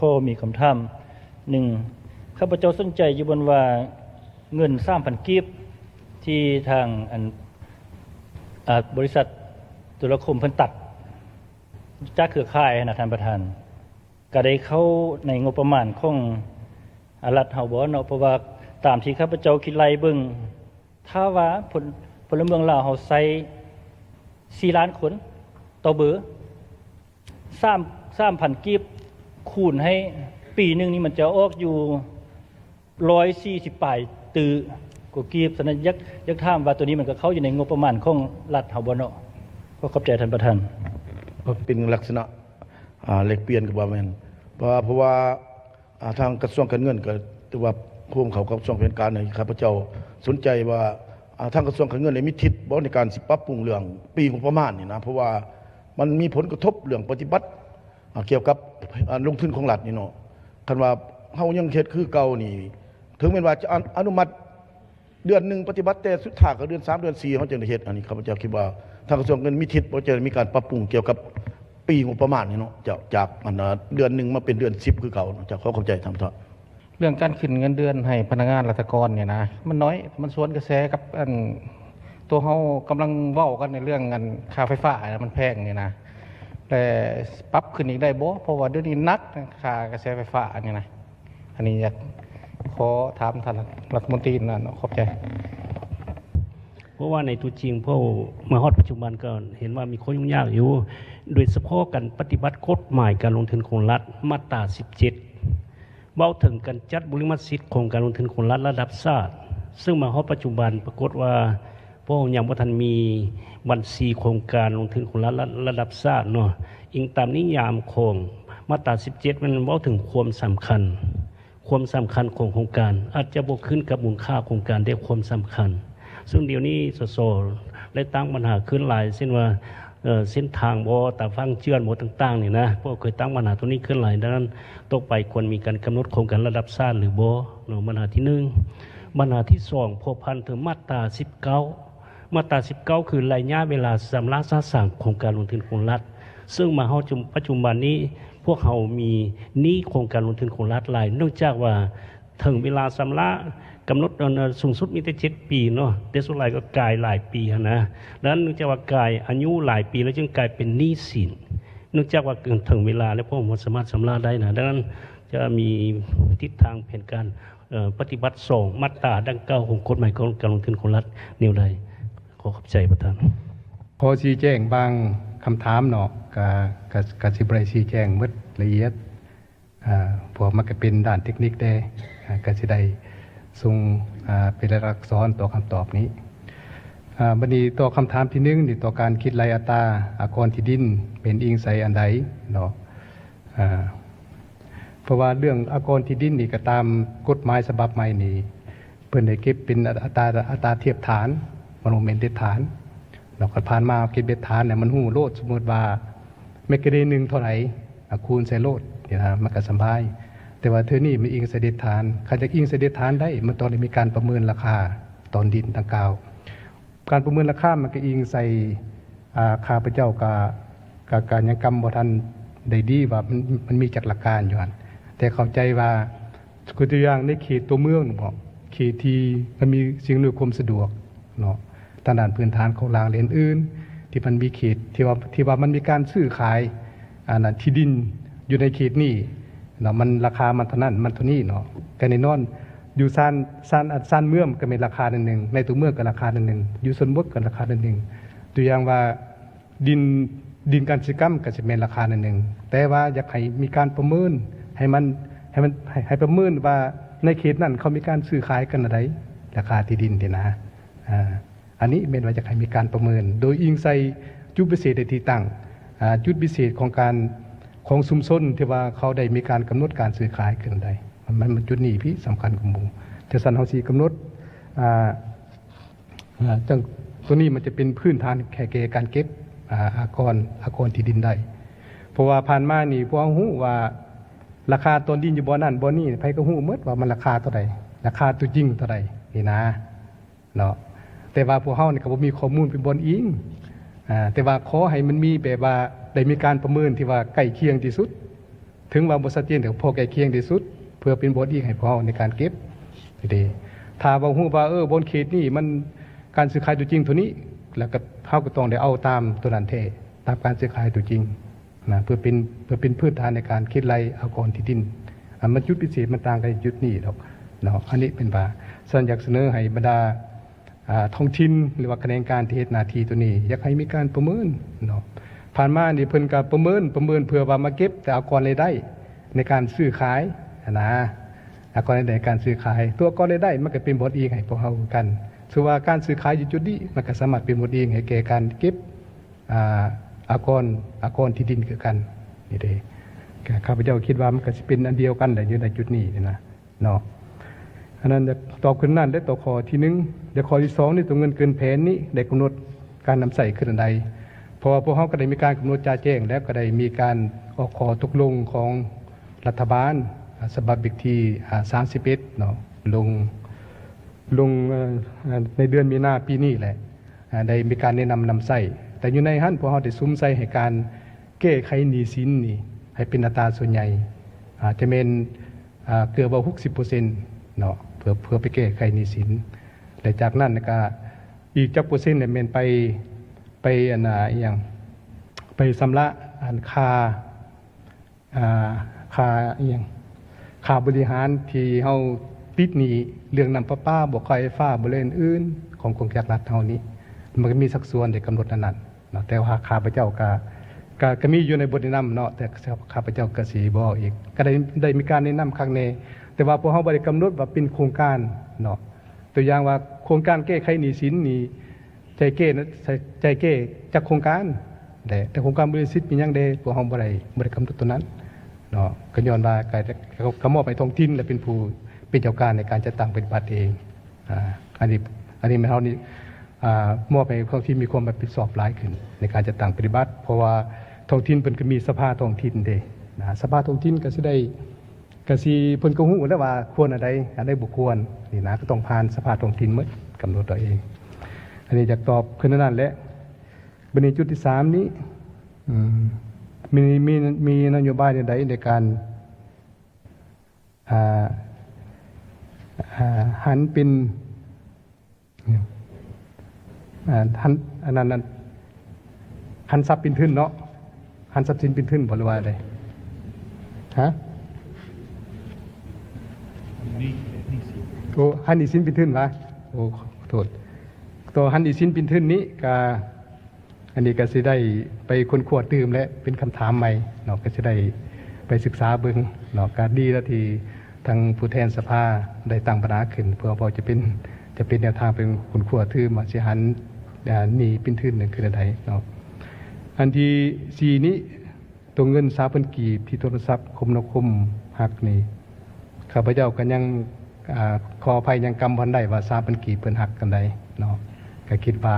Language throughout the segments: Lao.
ຂໍມີຄຳຖາມໜຶ່ງ ຂ້າພະເຈົ້າສົນໃຈຢູ່ບ່ອນວ່າເງິນສາມພັນກີບ ທີ່ທາງອັນ ອາ ບໍລິສັດໂທລະຄົມເພິ່ນຕັດຈາກເຄືອຂ່າຍຫັ້ນນະທ່ານປະທານ ກະໄດ້ເຂົ້າໃນງົບປະມານຂອງ ອາ ລັດເຮົາບໍ່ເນາະ? ເພາະວ່າຕາມທີ່ຂ້າພະເຈົ້າຄິດໄລ່ເບິ່ງ ຖ້າວ່າພົນ ພົນລະເມືອງລາວເຮົາໃຊ້ສີ່ລ້ານຄົນຕໍ່ເບີ ສາມ ສາມພັນກີບຄູນໃຫ້ປີໜຶ່ງນີ້ ມັນຈະອອກຢູ່ຮ້ອຍສີ່ສິບປາຍຕື້ກວ່າກີບ. ສະນັ້ນ ຢາກ ຢາກຖາມວ່າໂຕນີ້ມັນກະເຂົ້າຢູ່ໃນງົບປະມານຂອງລັດເຮົາບໍ່ເນາະ? ຂໍຂອບໃຈທ່ານປະທານ. ເປັນລັກສະນະ ອາ ແລກປ່ຽນກະວ່າແມ່ນ ເພາະວ່າ ເພາະວ່າ ອາ ທາງກະຊວງການເງິນກະຖືວ່າຮ່ວມເຂົ້າກັບກະຊວງແຜນການ ໃຫ້ຂ້າພະເຈົ້າສົນໃຈວ່າ ອາ ທາງກະຊວງການເງິນໄດ້ມີທິດບໍ່ໃນການຊິປັບປຸງເລື່ອງປີງົບປະມານນີ້ນະ? ເພາະວ່າມັນມີຜົນກະທົບເລື່ອງປະຕິບັດ ອາ ກ່ຽວກັບ ອາ ລົງທຶນຂອງລັດນີ້ເນາະ. ຄັນວ່າເຮົາຍັງເຮັດຄືເກົ່ານີ້ ເຖິງແມ່ນວ່າຈະອະ ອະນຸມັດເດືອນໜຶ່ງປະຕິບັດ ແຕ່ສຸດທ້າຍກະເດືອນສາມ ເດືອນສີ່ ເຮົາຈຶ່ງໄດ້ເຮັດ. ອັນນີ້ຂ້າພະເຈົ້າຄິດວ່າທາງກະຊວງເງິນມີທິດບໍ່ ຈະໄດ້ມີການປັບປຸງກ່ຽວກັບ ປີງົບປະມານນີ້ເນາະ ຈາກ ຈາກ ອັນ ເດືອນໜຶ່ງມາເປັນເດືອນສິບຄືເກົ່າເນາະ. ເຈົ້າ ຂໍຂອບໃຈທ່ານປະທານ. ເລື່ອງການຂຶ້ນເງິນເດືອນໃຫ້ພະນັກງານລັດຖະກອນນີ້ນະ ມັນໜ້ອຍ ມັນສວນກະແສກັບ ອັນ ໂຕເຮົາກຳລັງເວົ້າກັນໃນເລື່ອງ ອັນ ຄ່າໄຟຟ້າມັນແພງນີ້ນະ ແລະ ປັບຂຶ້ນອີກໄດ້ບໍ່? ເພາະວ່າດຽວນີ້ໜັກ ຄ່າກະແສໄຟຟ້ານີ້ນະ. ອັນນີ້ຢາກຂໍຖາມທ່ານລັດຖະມົນຕີນະເນາະ. ຂອບໃຈ. ເພາະວ່າໃນຕົວຈິງ ເພາະມາຮອດປັດຈຸບັນກະເຫັນວ່າມີຂໍ້ຫຍຸ້ງຍາກຢູ່ ໂດຍສະເພາະການປະຕິບັດກົດໝາຍການລົງທຶນຂອງລັດ ມາດຕາສິບເຈັດ ເວົ້າເຖິງການຈັດບຸລິມະສິດຂອງການລົງທຶນຂອງລັດລະດັບຊາດ ເຊິ່ງມາຮອດປັດຈຸບັນປາກົດວ່າ ພວກເຮົາຍັງບໍ່ທັນມີບັນຊີຂອງການລົງທຶນຂອງລັດລະດັບຊາດເນາະ. ອີງຕາມນິຍາມຂອງມາດຕາສິບເຈັດ ແມ່ນເວົ້າເຖິງຄວາມສຳຄັນ ຄວາມສຳຄັນຂອງໂຄງການ ອາດຈະບໍ່ຂຶ້ນກັບມູນຄ່າໂຄງການ ແຕ່ຄວາມສຳຄັນ. ເຊິ່ງດຽວນີ້ ສສ ໄດ້ຕັ້ງບັນຫາຂຶ້ນຫຼາຍ ເຊັ່ນວ່າ ເອີ ເສັ້ນທາງບໍ່ ຕາຝັ່ງເຈື່ອນບໍ່ ຕ່າງໆນີ້ນະ ພວກເຮົາເຄີຍຕັ້ງບັນຫາໂຕນີ້ຂຶ້ນຫຼາຍ. ດັ່ງນັ້ນ ຕໍ່ໄປຄວນມີການກຳນົດໂຄງການລະດັບຊາດຫຼືບໍ່ເນາະ ບັນຫາທີໜຶ່ງ. ບັນຫາທີສອງ ພົວພັນເຖິງມາດຕາສິບເກົ້າ ມາດຕາສິບເກົ້າ ຄືໄລຍະເວລາຊຳລະສະສາງຂອງການລົງທຶນຂອງລັດ ເຊິ່ງມາຮອດປັດຈຸບັນນີ້ ພວກເຮົາມີໜີ້ຂອງການລົງທຶນຂອງລັດຫຼາຍ ເນື່ອງຈາກວ່າເຖິງເວລາຊຳລະກຳນົດ ເອີ ສູງສຸດມີແຕ່ເຈັດປີເນາະ ແຕ່ສ່ວນຫຼາຍກະກາຍຫຼາຍປີຫັ້ນນະ. ດັ່ງນັ້ນ ເນື່ອງຈາກວ່າກາຍອາຍຸຫຼາຍປີແລ້ວ ຈຶ່ງກາຍເປັນໜີ້ສິນ ເນື່ອງຈາກວ່າເຖິງເວລາແລ້ວ ພວກເຮົາບໍ່ສາມາດຊຳລະໄດ້ນະ. ດັ່ງນັ້ນ ຈະມີທິດທາງແຜນການ ເອີ ປະຕິບັດສອງມາດຕາດັ່ງກ່າວຂອງກົດໝາຍການລົງທຶນຂອງລັດແນວໃດ? ຂໍຂອບໃຈປະທານ. ຂໍຊີ້ແຈງບາງຄຳຖາມເນາະ ກະ ກະ ກະຊິບໍ່ໄດ້ຊີ້ແຈງໝົດລະອຽດ ເພາະມັນກະເປັນດ້ານເຕັກນິກແດ່ ກະຊິໄດ້ສົ່ງ ເປັນລາຍລັກອັກສອນຕໍ່ຄຳຕອບນີ້. ບັດນີ້ຕໍ່ຄຳຖາມທີໜຶ່ງນີ້ ຕໍ່ການຄິດໄລ່ອັດຕາອາກອນທີ່ດິນ ເປັນອີງໃສ່ອັນໃດເນາະ? ເພາະວ່າເລື່ອງອາກອນທີ່ດິນນີ້ ກະຕາມກົດໝາຍສະບັບໃໝ່ນີ້ ເພິ່ນໄດ້ເກັບເປັນອັດຕາ ອັດຕາທຽບຖານ ມັນບໍ່ແມ່ນເດັດຖານເນາະ. ຄັນຜ່ານມາເກັບເດັດຖານນີ້ ມັນຮູ້ໂລດ ສົມມຸດວ່າແມັກການີໜຶ່ງເທົ່າໃດ ອາ ຄູນໃສ່ໂລດນີ້ນະ ມັນກະສະບາຍ. ແຕ່ວ່າເທື່ອນີ້ມັນອີງໃສ່ເດັດຖານ ຄັນຢາກອີງໃສ່ເດັດຖານໄດ້ ມັນຕ້ອງໄດ້ມີການປະເມີນລາຄາຕອນດິນດັ່ງກ່າວ. ການປະເມີນລາຄາມັນກະອີງໃສ່ ອາ ຂ້າພະເຈົ້າກະ ກະ ກະຍັງກຳບໍ່ທັນໄດ້ດີວ່າມັນ ມັນມີຈັກຫຼັກການຢູ່ຫັ້ນ ແຕ່ເຂົ້າໃຈວ່າ ຄືຕົວຢ່າງໃນເຂດຕົວເມືອງນີ້ບໍ ເຂດທີ່ມັນມີສິ່ງອຳນວຍຄວາມສະດວກເນາະ ທາງດ້ານພື້ນຖານໂຄງລ່າງ ແລະ ອື່ນໆ ທີ່ມັນມີເຂດທີ່ວ່າ ທີ່ວ່າມັນມີການຊື້ຂາຍ ອັນນັ້ນ ທີ່ດິນຢູ່ໃນເຂດນີ້ເນາະ ມັນລາຄາມັນເທົ່ານັ້ນ ມັນເທົ່ານີ້ເນາະ. ກະແນ່ນອນ ຢູ່ຊານ ຊານ ຊານເມືອງກະແມ່ນລາຄານັ້ນໜຶ່ງ ໃນຕົວເມືອງກະລາຄານັ້ນໜຶ່ງ ຢູ່ຊົນບົດກະລາຄານັ້ນໜຶ່ງ. ຕົວຢ່າງວ່າ ດິນ ດິນກະສິກຳກະຊິແມ່ນລາຄານັ້ນໜຶ່ງ ແຕ່ວ່າຢາກໃຫ້ມີການປະເມີນໃຫ້ມັນ ໃຫ້ມັນ ໃຫ້ ໃຫ້ປະເມີນວ່າໃນເຂດນັ້ນເຂົາມີການຊື້ຂາຍກັນແນວໃດ ລາຄາທີ່ດິນນີ້ນະ. ອາ ອັນນີ້ແມ່ນວ່າຢາກໃຫ້ມີການປະເມີນໂດຍອີງໃສ່ຈຸດພິເສດໃນທີ່ຕັ້ງ ອາ ຈຸດພິເສດຂອງການ ຂອງຊຸມຊົນທີ່ວ່າເຂົາໄດ້ມີການກຳນົດການຊື້ຂາຍກັນໄດ້ ມັນ ມັນຈຸດນີ້ທີ່ສຳຄັນກວ່າໝູ່. ຈັ່ງຊັ້ນເຮົາຊິກຳນົດ ອາ ອາ ຈັ່ງ ໂຕນີ້ມັນຈະເປັນພື້ນຖານແກ່ ແກ່ການເກັບ ອາ ອາກອນ ອາກອນທີ່ດິນໄດ້ ເພາະວ່າຜ່ານມານີ້ພວກເຮົາຮູ້ວ່າລາຄາຕອນດິນຢູ່ບ່ອນນັ້ນບ່ອນນີ້ ໃຜກະຮູ້ໝົດວ່າມັນລາຄາເທົ່າໃດ ລາຄາຕົວຈິງເທົ່າໃດນີ້ນາເນາະ. ແຕ່ວ່າພວກເຮົານີ້ກະບໍ່ມີຂໍ້ມູນເປັນບ່ອນອີງ ອາ ແຕ່ວ່າຂໍໃຫ້ມັນມີແບບວ່າໄດ້ມີການປະເມີນທີ່ວ່າໃກ້ຄຽງທີ່ສຸດ ເຖິງວ່າບໍ່ຊັດເຈນ ແຕ່ພໍໃກ້ຄຽງທີ່ສຸດ ເພື່ອເປັນບ່ອນອີງໃຫ້ພວກເຮົາໃນການເກັບເດ້. ຖ້າວ່າຮູ້ວ່າ ເອີ ບ່ອນເຂດນີ້ມັນການຊື້ຂາຍຕົວຈິງເທົ່ານີ້ ແລ້ວກໍ ເຮົາກໍຕ້ອງໄດ້ເອົາຕາມຕົວນັ້ນແທ້ ຕາມການຊື້ຂາຍຕົວຈິງນະ ເພື່ອເປັນ ເພື່ອເປັນພື້ນຖານໃນການຄິດໄລ່ອາກອນທີ່ດິນ. ອັນມັນຈຸດພິເສດມັນຕ່າງກັນຈຸດນີ້ດອກເນາະ. ອັນນີ້ເປັນວ່າ ສະນັ້ນຢາກສະເໜີໃຫ້ບັນດາ ອ່າ ທ້ອງຖິ່ນ ຫຼືວ່າຂະແໜງການທີ່ເຮັດໜ້າທີ່ຕົວນີ້ ຢາກໃຫ້ມີການປະເມີນເນາະ. ຜ່ານມານີ້ເພິ່ນກໍປະເມີນ ປະເມີນເພື່ອວ່າມາເກັບແຕ່ອາກອນລາຍໄດ້ໃນການຊື້ຂາຍຫັ້ນນະ, ອາກອນລາຍໄດ້ໃນການຊື້ຂາຍ. ຕົວອາກອນລາຍໄດ້ມັນກໍເປັນບ່ອນອີງໃຫ້ພວກເຮົາຄືກັນ. ຖືວ່າການຊື້ຂາຍຢູ່ຈຸດນີ້ ມັນກໍສາມາດເປັນບ່ອນອີງໃຫ້ແກ່ການເກັບ ອ່າ ອາກອນ ອາກອນທີ່ດິນຄືກັນນີ້ເດ້. ຂ້າພະເຈົ້າຄິດວ່າມັນກໍຊິເປັນອັນດຽວກັນແຫຼະ ຢູ່ໃນຈຸດນີ້ນີ້ນະ. ເນາະ. ອັນນັ້ນຕອບຂຶ້ນນັ້ນ ແລະ ຕໍ່ຂໍ້ທີໜຶ່ງ ແລະ ຂໍ້ທີສອງນີ້ ຕົວເງິນເກີນແຜນນີ້ໄດ້ກຳນົດການນຳໃຊ້ຄືອັນໃດ? ເພາະວ່າພວກເຮົາກໍໄດ້ມີການກຳນົດຈະແຈ້ງ ແລະ ກໍໄດ້ມີການອອກຂໍ້ຕົກລົງຂອງລັດຖະບານ ອາ ສະບັບເລກທີ ອາ ສາມສິບເອັດເນາະ ລົງ ລົງ ເອີ ໃນເດືອນມີນາປີນີ້ແຫຼະ ອາ ໄດ້ມີການແນະນຳນຳໃຊ້. ແຕ່ຢູ່ໃນຫັ້ນ ພວກເຮົາໄດ້ສຸມໃສ່ໃຫ້ການ ແກ້ໄຂໜີ້ສິນນີ້ໃຫ້ເປັນອັດຕາສ່ວນໃຫຍ່ ອາດຈະແມ່ນ ອາ ເກືອບວ່າຫົກສິບເປີເຊັນເນາະ ເພື່ອ ເພື່ອໄປແກ້ໄຂໜີ້ສິນ ແລະ ຈາກນັ້ນກໍອີກຈັກເປີເຊັນແຫຼະແມ່ນໄປ ໄປ ອັນນ່າ ອີ່ຫຍັງ ໄປຊຳລະ ອັນ ຄ່າ ອາ ຄ່າ ອີ່ຫຍັງ ຄ່າບໍລິຫານທີ່ເຮົາຕິດໜີ້ເລື່ອງນ້ຳປະປາບໍ ຄ່າໄຟຟ້າບໍ ແລະ ອື່ນໆ ຂອງ ຂອງຈັກລັດເຮົານີ້ ມັນກໍມີສັດສ່ວນໄດ້ກຳນົດອັນນັ້ນ. ເນາະ ແຕ່ວ່າຂ້າພະເຈົ້າກະ ກະ ກະມີຢູ່ໃນບົດແນະນຳເນາະ ແຕ່ຂ້າພະເຈົ້າກະຊິບໍ່ເວົ້າອີກ ກະໄດ້ ໄດ້ມີການແນະນຳຄັກແນ່ ແຕ່ວ່າພວກເຮົາບໍ່ໄດ້ກຳນົດວ່າເປັນໂຄງການເນາະ. ຕົວຢ່າງວ່າໂຄງການແກ້ໄຂໜີ້ສິນນີ້ ໃຈແກ້ນະ ໃຈແກ້ຈັກໂຄງການແດ່ ແຕ່ໂຄງການບໍລິຫານສິດມີຫຍັງແດ່ ພວກເຮົາບໍ່ໄດ້ ບໍ່ໄດ້ກຳນົດຕົວນັ້ນເນາະ ກໍຍ້ອນວ່າກະ ກະ ກະມອບໃຫ້ທ້ອງຖິ່ນ ແລະ ເປັນຜູ້ເປັນເຈົ້າການໃນການຈັດຕັ້ງປະຕິບັດເອງ. ອາ ອັນນີ້ ອັນນີ້ແມ່ນເຮົານີ້ ອາ ມອບໃຫ້ທ້ອງຖິ່ນມີຄວາມຮັບຜິດຊອບຫຼາຍຂຶ້ນໃນການຈັດຕັ້ງປະຕິບັດ ເພາະວ່າທ້ອງຖິ່ນເພິ່ນກໍມີສະພາທ້ອງຖິ່ນເດ້ນະ ສະພາທ້ອງຖິ່ນກໍຊິໄດ້ ກໍຊິ ເພິ່ນກໍຮູ້ແລ້ວວ່າຄວນອັນໃດ ອັນໃດບໍ່ຄວນນີ້ນະ ກໍຕ້ອງຜ່ານສະພາທ້ອງຖິ່ນໝົດ ກຳນົດເອົາເອງ. ອັນນີ້ຢາກຕອບຄືນັ້ນແຫຼະ. ບັດນີ້ຈຸດທີສາມນີ້ ອືມ ມີ ມີ ມີນະໂຍບາຍແນວໃດໃນການ ອ່າ ອ່າ ຫັນເປັນ ອ່າ ຫັນ ອັນນັ້ນ ຫັນຊັບເປັນທຶນເນາະ ຫັນຊັບສິນເປັນທຶນບໍ່ ຫຼືວ່າໃດ? ຮະ? ໂອ້ ຫັນໜີ້ສິນເປັນທຶນຫວາ? ໂອ້ ຂໍໂທດ ຕໍ່ຫັນໜີ້ສິນເປັນທຶນນີ້ກະ ອັນນີ້ກໍຊິໄດ້ໄປຄົ້ນຄວ້າຕື່ມ ແລະ ເປັນຄຳຖາມໃໝ່ເນາະ ກໍຊິໄດ້ໄປສຶກສາເບິ່ງເນາະ. ກໍດີແລ້ວທີ່ທາງຜູ້ແທນສະພາໄດ້ຕັ້ງບັນຫາຂຶ້ນ ເພື່ອເວົ້າຈະເປັນ ຈະເປັນແນວທາງໄປຄົ້ນຄວ້າຕື່ມວ່າຊິຫັນ ອາ ໜີ້ເປັນທຶນນັ້ນຄືແນວໃດເນາະ. ອັນທີສີ່ນີ້ ຕົວເງິນຊາວພັນກີບທີ່ໂທລະສັບຄົມນາຄົມຮັກນີ້ ຂ້າພະເຈົ້າກໍຍັງ ອາ ຂໍອະໄພ ຍັງກຳບໍ່ທັນໄດ້ວ່າຊາວພັນກີບເພິ່ນຮັກສ່ຳໃດເນາະ. ກໍຄິດວ່າ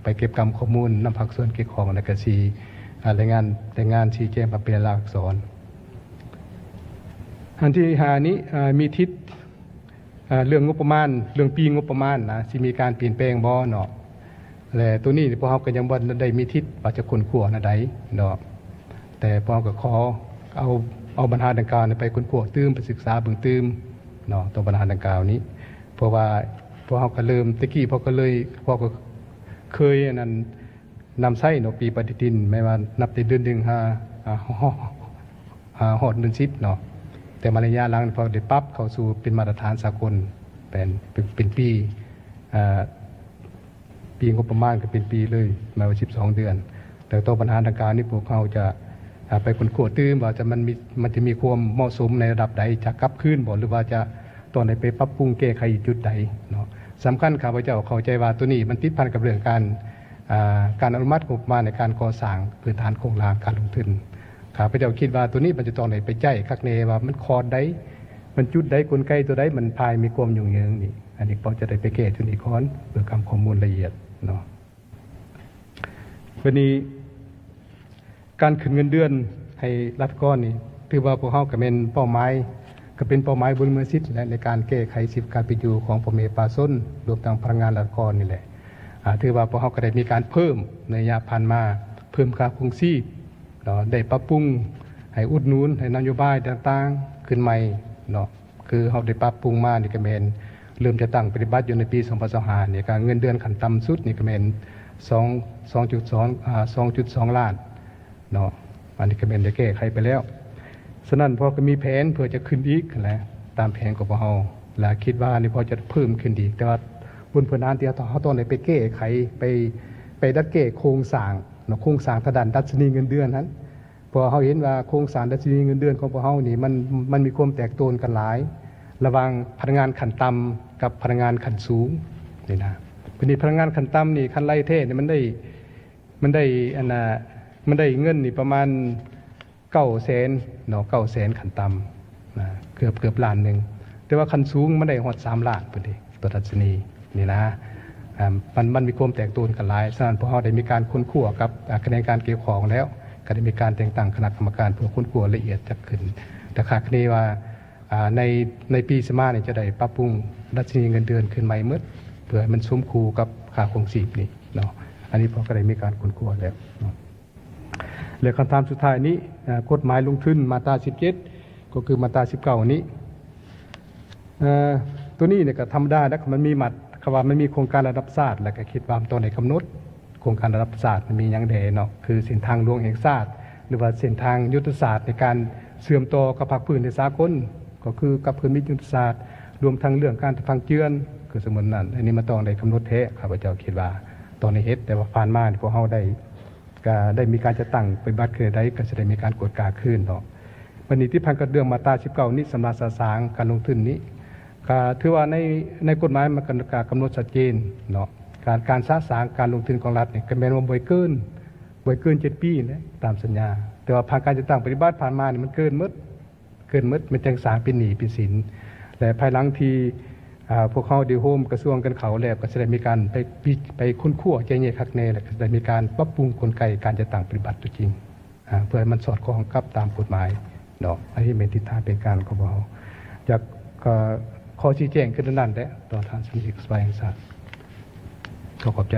ໄປເກັບກຳຂໍ້ມູນນຳພາກສ່ວນກ່ຽວຂ້ອງ ແລ້ວກໍຊິ ອາ ລາຍງານ ລາຍງານຊີ້ແຈງມາເປັນລາຍລັກອັກສອນ. ອັນທີຫ້ານີ້ ອາ ມີທິດ ອາ ເລື່ອງງົບປະມານ ເລື່ອງປີງົບປະມານນະ ຊິມີການປ່ຽນແປງບໍ່ເນາະ. ແລະ ໂຕນີ້ພວກເຮົາກໍຍັງບໍ່ໄດ້ມີທິດວ່າຈະຄົ້ນຄວ້າແນວໃດເນາະ. ແຕ່ພວກເຮົາກໍຂໍເອົາ ເອົາບັນຫາດັ່ງກ່າວນີ້ໄປຄົ້ນຄວ້າຕື່ມ ໄປສຶກສາເບິ່ງຕື່ມເນາະ ຕໍ່ບັນຫາດັ່ງກ່າວນີ້. ເພາະວ່າພວກເຮົາກໍເລີ່ມ ແຕ່ກີ້ພວກເຮົາກໍເລີຍ ພວກເຮົາກໍເຄີຍອັນນັ້ນ ນຳໃຊ້ເນາະ ປີປະຕິທິນ ແມ່ນວ່ານັບແຕ່ເດືອນໜຶ່ງຫາ ຫາ ຫາຮອດເດືອນສິບເນາະ. ແຕ່ມາໄລຍະຫຼັງ ພວກເຮົາໄດ້ປັບເຂົ້າສູ່ເປັນມາດຕະຖານສາກົນ ເປັນ ເປັນ ເປັນປີ ອາ ປີງົບປະມານກໍເປັນປີເລີຍ ໝາຍວ່າສິບສອງເດືອນ. ແລ້ວຕໍ່ບັນຫາດັ່ງກ່າວນີ້ ພວກເຮົາຈະ ອາ ໄປຄົ້ນຄວ້າຕື່ມວ່າຈະ ມັນມີ ມັນຈະມີຄວາມເໝາະສົມໃນລະດັບໃດ ຈະກັບຄືນບໍ່ ຫຼືວ່າຈະຕ້ອງໄດ້ໄປປັບປຸງແກ້ໄຂຢູ່ຈຸດໃດເນາະ. ສຳຄັນ ຂ້າພະເຈົ້າເຂົ້າໃຈວ່າໂຕນີ້ມັນຕິດພັນກັບເລື່ອງການ ອາ ການອະນຸມັດງົບປະມານໃນການກໍ່ສ້າງພື້ນຖານໂຄງລ່າງການລົງທຶນ. ຂ້າພະເຈົ້າຄິດວ່າໂຕນີ້ມັນຈະຕ້ອງໄດ້ໄປໃຈ້ຄັກແນ່ວ່າມັນຄອດໃດ ມັນຈຸດໃດ ກົນໄກຕົວໃດ ມັນພາໃຫ້ມີຄວາມຫຍຸ້ງເຫຍິງນີ້. ອັນນີ້ເຮົາຈະໄດ້ໄປແກ້ຕົວນີ້ກ່ອນ ເພື່ອກຳຂໍ້ມູນລະອຽດເນາະ. ບັດນີ້ ການຂຶ້ນເງິນເດືອນໃຫ້ລັດຖະກອນນີ້ ຖືວ່າພວກເຮົາກໍແມ່ນເປົ້າໝາຍ ກໍເປັນເປົ້າໝາຍບຸລິມະສິດແຫຼະ ໃນການແກ້ໄຂຊີວິດການເປັນຢູ່ຂອງພໍ່ແມ່ປະຊາຊົນ ລວມທັງພະນັກງານລັດຖະກອນນີ້ແຫຼະ. ອາ ຖືວ່າພວກເຮົາກໍໄດ້ມີການເພີ່ມໃນໄລຍະຜ່ານມາ ເພີ່ມຄ່າຄອງຊີບເນາະ ໄດ້ປັບປຸງ ໃຫ້ອຸດໜູນ ໃຫ້ນະໂຍບາຍຕ່າງໆຂຶ້ນໃໝ່ເນາະ. ຄືເຮົາໄດ້ປັບປຸງມານີ້ກໍແມ່ນເລີ່ມຈະຕັ້ງປະຕິບັດຢູ່ໃນປີສອງພັນຊາວຫ້ານີ້ ກໍເງິນເດືອນຂັ້ນຕ່ຳສຸດນີ້ກໍແມ່ນສອງ ສອງຈຸດສອງ ອ່າ ສອງຈຸດສອງລ້ານເນາະ. ອັນນີ້ກໍແມ່ນໄດ້ແກ້ໄຂໄປແລ້ວ. ສະນັ້ນພວກເຮົາກໍມີແຜນເພື່ອຈະຂຶ້ນອີກຫັ້ນແຫຼະ ຕາມແຜນຂອງພວກເຮົາ ແລະ ຄິດວ່ານີ້ພວກເຮົາຈະເພີ່ມຂຶ້ນອີກ. ແຕ່ວ່າບົນພື້ນຖານທີ່ເຮົາຕ້ອງ ເຮົາຕ້ອງໄດ້ໄປແກ້ໄຂ ໄປ ໄປດັດແກ້ໂຄງສ້າງເນາະ ໂຄງສ້າງທາງດ້ານດັດຊະນີເງິນເດືອນຫັ້ນ. ເພາະເຮົາເຫັນວ່າໂຄງສ້າງດັດຊະນີເງິນເດືອນຂອງພວກເຮົານີ້ ມັນ ມັນມີຄວາມແຕກໂຕນກັນຫຼາຍ ລະຫວ່າງພະນັກງານຂັ້ນຕ່ຳກັບພະນັກງານຂັ້ນສູງນີ້ນະ. ບາດນີ້ພະນັກງານຂັ້ນຕ່ຳນີ້ ຄັນໄລ່ແທ້ນີ້ ມັນໄດ້ ມັນໄດ້ ອັນນ່າ ມັນໄດ້ເງິນນີ້ປະມານເກົ້າແສນເນາະ ເກົ້າແສນຂັ້ນຕ່ຳນະ ເກືອບ ເກືອບລ້ານໜຶ່ງ. ແຕ່ວ່າຂັ້ນສູງມັນໄດ້ຮອດສາມລ້ານພຸ້ນເດ ຕໍ່ດັດຊະນີນີ້ນະ. ອ່າ ມັນ ມັນມີຄວາມແຕກໂຕນກັນຫຼາຍ. ສະນັ້ນພວກເຮົາໄດ້ມີການຄົ້ນຄວ້າກັບ ອ່າ ຂະແໜງການກ່ຽວຂ້ອງແລ້ວ ກໍໄດ້ມີການແຕ່ງຕັ້ງຄະນະກຳມະການເພື່ອຄົ້ນຄວ້າລະອຽດຈະຂຶ້ນ. ແຕ່ຄາດຄະເນວ່າ ອ່າ ໃນ ໃນປີຊິມານີ້ຈະໄດ້ປັບປຸງດັດຊະນີເງິນເດືອນຂຶ້ນໃໝ່ໝົດ ເພື່ອໃຫ້ມັນສົມຄູ່ກັບຄ່າຄອງຊີບນີ້ເນາະ. ອັນນີ້ພວກເຮົາກໍໄດ້ມີການຄົ້ນຄວ້າແລ້ວເນາະ. ແລະ ຄຳຖາມສຸດທ້າຍນີ້ ເອີ ກົດໝາຍລົງທຶນມາດຕາສິບເຈັດ ກໍຄືມາດຕາສິບເກົ້ານີ້ ເອີ ຕົວນີ້ນີ້ກໍທຳມະດາແຫຼະ ມັນມີມາດ ຄຳວ່າມັນມີໂຄງການລະດັບຊາດ ແລ້ວກໍຄິດວ່າມັນຕ້ອງໄດ້ກຳນົດໂຄງການລະດັບຊາດ ມັນມີຫຍັງແດ່ເນາະ ຄືເສັ້ນທາງຫຼວງແຫ່ງຊາດ ຫຼືວ່າເສັ້ນທາງຍຸດທະສາດໃນການເຊື່ອມຕໍ່ກັບພາກພື້ນ ແລະ ສາກົນ ກໍຄືກັບພື້ນມິດຍຸດທະສາດ ລວມທັງເລື່ອງການຟັງເຈື່ອນ ຄືສົມມຸດນັ້ນ. ອັນນີ້ມັນຕ້ອງໄດ້ກຳນົດແທ້ ຂ້າພະເຈົ້າຄິດວ່າຕ້ອງໄດ້ເຮັດ. ແຕ່ວ່າຜ່ານມານີ້ພວກເຮົາໄດ້ ກໍໄດ້ມີການຈັດຕັ້ງປະຕິບັດຄືໃດ ກໍຈະໄດ້ມີການກວດກາຄືນເນາະ. ບັດນີ້ຕິດພັນກັບເລື່ອງມາດຕາສິບເກົ້ານີ້ ສຳລັບສະສາງການລົງທຶນນີ້ ກໍຖືວ່າໃນ ໃນກົດໝາຍມັນກໍ ກໍກຳນົດຊັດເຈນເນາະ. ການ ການສະສາງການລົງທຶນຂອງລັດນີ້ ກໍແມ່ນວ່າບໍ່ໃຫ້ເກີນ ບໍ່ໃຫ້ເກີນເຈັດປີແຫຼະ ຕາມສັນຍາ. ແຕ່ວ່າຜ່ານການຈັດຕັ້ງປະຕິບັດຜ່ານມານີ້ ມັນເກີນໝົດ ເກີນໝົດ ແມ່ນຈັ່ງສ້າງເປັນໜີ້ເປັນສິນ. ແລະ ພາຍຫຼັງທີ່ ອ່າ ພວກເຮົາໄດ້ໂຮມກະຊວງກັນເຂົ້າແລ້ວ ກໍຈະໄດ້ມີການໄປ ໄປ ໄປຄົ້ນຄວ້າແຍກແຍະຄັກແນ່ ແລ້ວກໍຈະໄດ້ມີການປັບປຸງກົນໄກການຈັດຕັ້ງປະຕິບັດຕົວຈິງ ອ່າ ເພື່ອໃຫ້ມັນສອດຄ່ອງກັບຕາມກົດໝາຍເນາະ. ອັນນີ້ແມ່ນທິດທາງແຜນການຂອງພວກເຮົາ. ຢາກ ເອີ ຂໍຊີ້ແຈງຄືເທົ່ານັ້ນແຫຼະ ຕໍ່ທ່ານສະມາຊິກສະພາແຫ່ງຊາດ. ຂໍຂອບໃຈ.